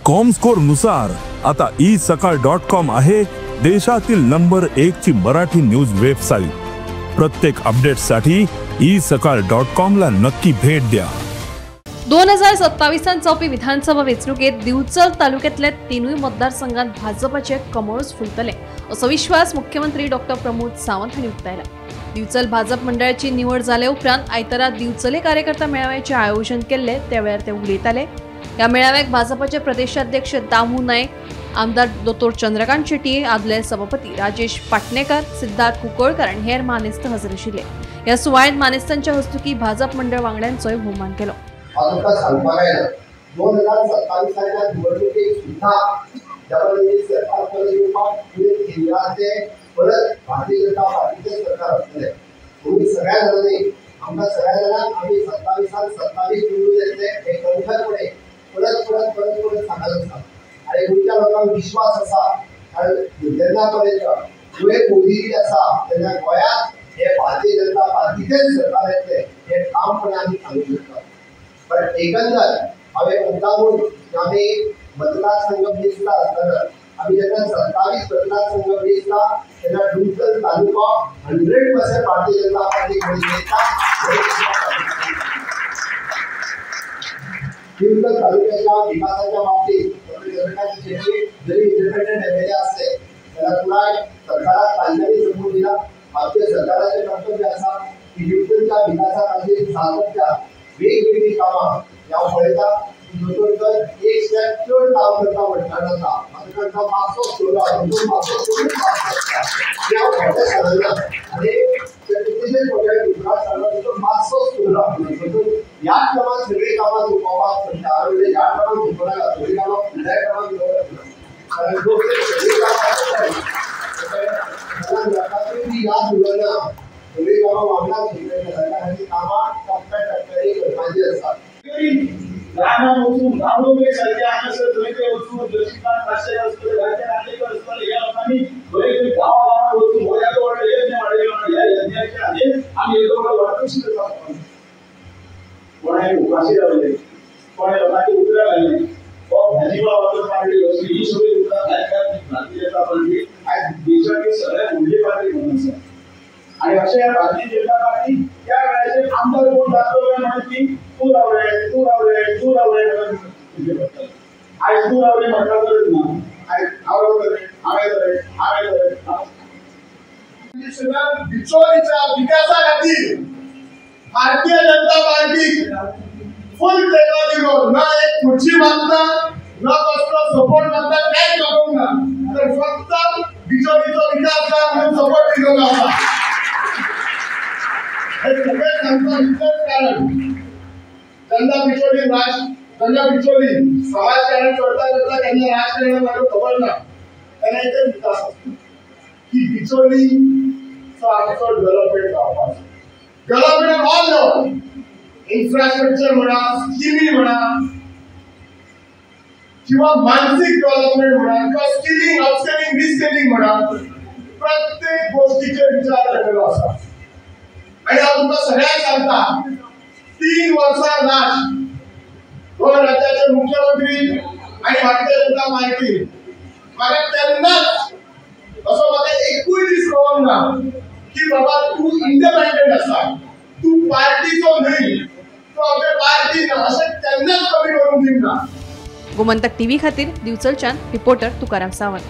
Comscore नुसार आता esakal.com आहे देशातील नंबर 1 ची मराठी न्यूज वेबसाईट. प्रत्येक अपडेटसाठी esakal.com ला नक्की भेट द्या. 2027 जावपी विधानसभा वेंचणुकेत दिवचल तालुक्यातल्या तिनूय मतदारसंघात भाजपाचे कमळच फुलतले असो विश्वास मुख्यमंत्री डॉक्टर प्रमोद सावंत हांणी उक्तायला. दिवचल भाजप मंडळाची निवड जाले उपरांत आयतारा दिवचले कार्यकर्ता मेळाव्याचे आयोजन केल्ले त्या वेळार ते उलयताले. ह्या मेळाव्याक भाजपाचे प्रदेशाध्यक्ष दामू नायक, आमदार दोतोर चंद्रकांत शेट्टी, आदले सभापती राजेश पाटणेकर, सिद्धार्थ कुंकळकर आनी हेर मानेस्त हजर आशिल्ले. ह्या सुवाळ्यांत मानेस्तांच्या हस्तुकी भाजप मंडळ वांगड्यांचोय भोवमान केलो. हांव तुमकां सांगपाक आयला 2027 निवडणुकेक सुद्धा ज्या सरकार परत येवपाक केंद्राचे परत भारतीय जनता पार्टीचे सरकार आसतलें. म्हणून सगळ्या जाणांनी आमकां सगळ्या जाणांक आमी 27 निवडून येतले हे कणखरपणे परत परत परत परत सांगत आसा. आनी गोंयच्या लोकांक विश्वास आसा, कारण जेन्ना पर्यंत गोंय मोदी आसा तेन्ना गोंयांत हे भारतीय जनता पार्टीचेच सरकार येतलें हे ठामपणे आमी सांगूंक शकता. पण एकंदर हांवें मुद्दामून आमी मतदारसंघ वेंचला आसतना आमी जेन्ना 27 मतदारसंघ वेंचला तेन्ना दिवचल तालुको 100% भारतीय जनता पार्टी कडेन येता. दिवचल तालुक्याच्या विकासाच्या बाबतीत चंद्रकांत शेट्टी जरी इंडिपेंडंट एमएलए आसले जाल्यार पुराय सरकाराक तांच्यांनी सपोर्ट दिला. भारतीय सरकाराचें कर्तव्य आसा की दिवचलच्या विकासा खातीर सातत्यान वेगवेगळी कामां हांव पळयता. दोतोर एक स्टेप चड काम करता म्हणटा जाता, म्हाका करता मातसो सोडला दोतोर मातसो सोडून हांव खोटें सांगना आनी कितलेशेच फावटी उतरां सांगला दोतोर मातसो सोडला. दोतोर ह्या क्रमान सगळीं कामां सोंपोवपाक सोदता, म्हणजे ह्या क्रमान सोंपोवनाका, सगळीं कामां फुडल्या क्रमान दवरना, कारण सगळीं कामां लोकांकूय ती याद उरना. सगळीं कामां वांगडा सोंपयता, त्या खातीर कामां टप्प्या टप्प्यांनी करपाची आसतात. रानात वचून गांवडोंगरी सारखे हांगासर थंय थंय वचून लक्ष्मीकांत पाटशेकर आसतले, गांवचे नार्लेकर आसतले, ह्या लोकांनी खंय खंय गांवा गांवांत वचून हो येदो व्हडलो यज्ञ वाडयलो. ह्या यज्ञाच्या आदीं आमी येदो व्हडलो वाडटूच करता. कोणाय उपाशी रावले, कोणा लोकांची उतरां घातली, हो भाजीपाव वचून पाडली, असली ही सगळी उतरां घातल्यात भारतीय जनता पार्टी आयज देशाची सगळ्यात व्हडली पार्टी म्हणून आसा. आणि अशा भारतीय जनता पार्टी त्या वेळाचेर आमदार कोण जातलो काय म्हणून ती तूं रावले तूं रावले तूं रावले म्हणून आयज तूं रावले म्हणटा गरज ना. आयज हांव रावतलें, हांवें जालें, हांवें जालें. बिचोलीच्या विकासा खातीर भारतीय जनता पार्टी फुल तेका दिलो. ना एक खुर्ची मागता, ना कसलो सपोर्ट मागता, कांयच मागूंक ना, तर फक्त बिचोलीचो विकास जाय म्हणून सपोर्ट दिलो आसा. हे सगळें सांगता इतलेंच कारण जेन्ना बिचोली जेन्ना बिचोली समाजकारण करता करता केन्ना राजकारणान लागलो खबर ना, तेन्ना एकच विकास आसता की बिचोलीचो आमचो डेव्हलपमेंट जावपाचो. डेव्हलपमेंट ऑल लेवल, इन्फ्रास्ट्रक्चर म्हणा, स्किमी म्हणा, किंवा मानसीक डेव्हलपमेंट म्हणा, किंवा स्किलिंग, अपस्किलिंग, रिस्किलिंग म्हणा, प्रत्येक गोष्टीचेर विचार केलेलो आसा. आनी हांव तुमकां सगळ्यांक सांगता, 3 वर्सां लास्ट गोंय राज्याचे मुख्यमंत्री आनी भारतीय जनता पार्टी म्हाका तेन्नाच असो म्हाका एकूय दीस कळोंक ना की बाबा तूं इंडिपेंडंट आसा, तूं पार्टीचो न्हय, तूं आमच्या पार्टी ना, अशें तेन्नाच कमी करूंक दिवंक ना. गोमंतक टीव्ही खातीर दिवचलच्यान रिपोर्टर तुकाराम सावंत.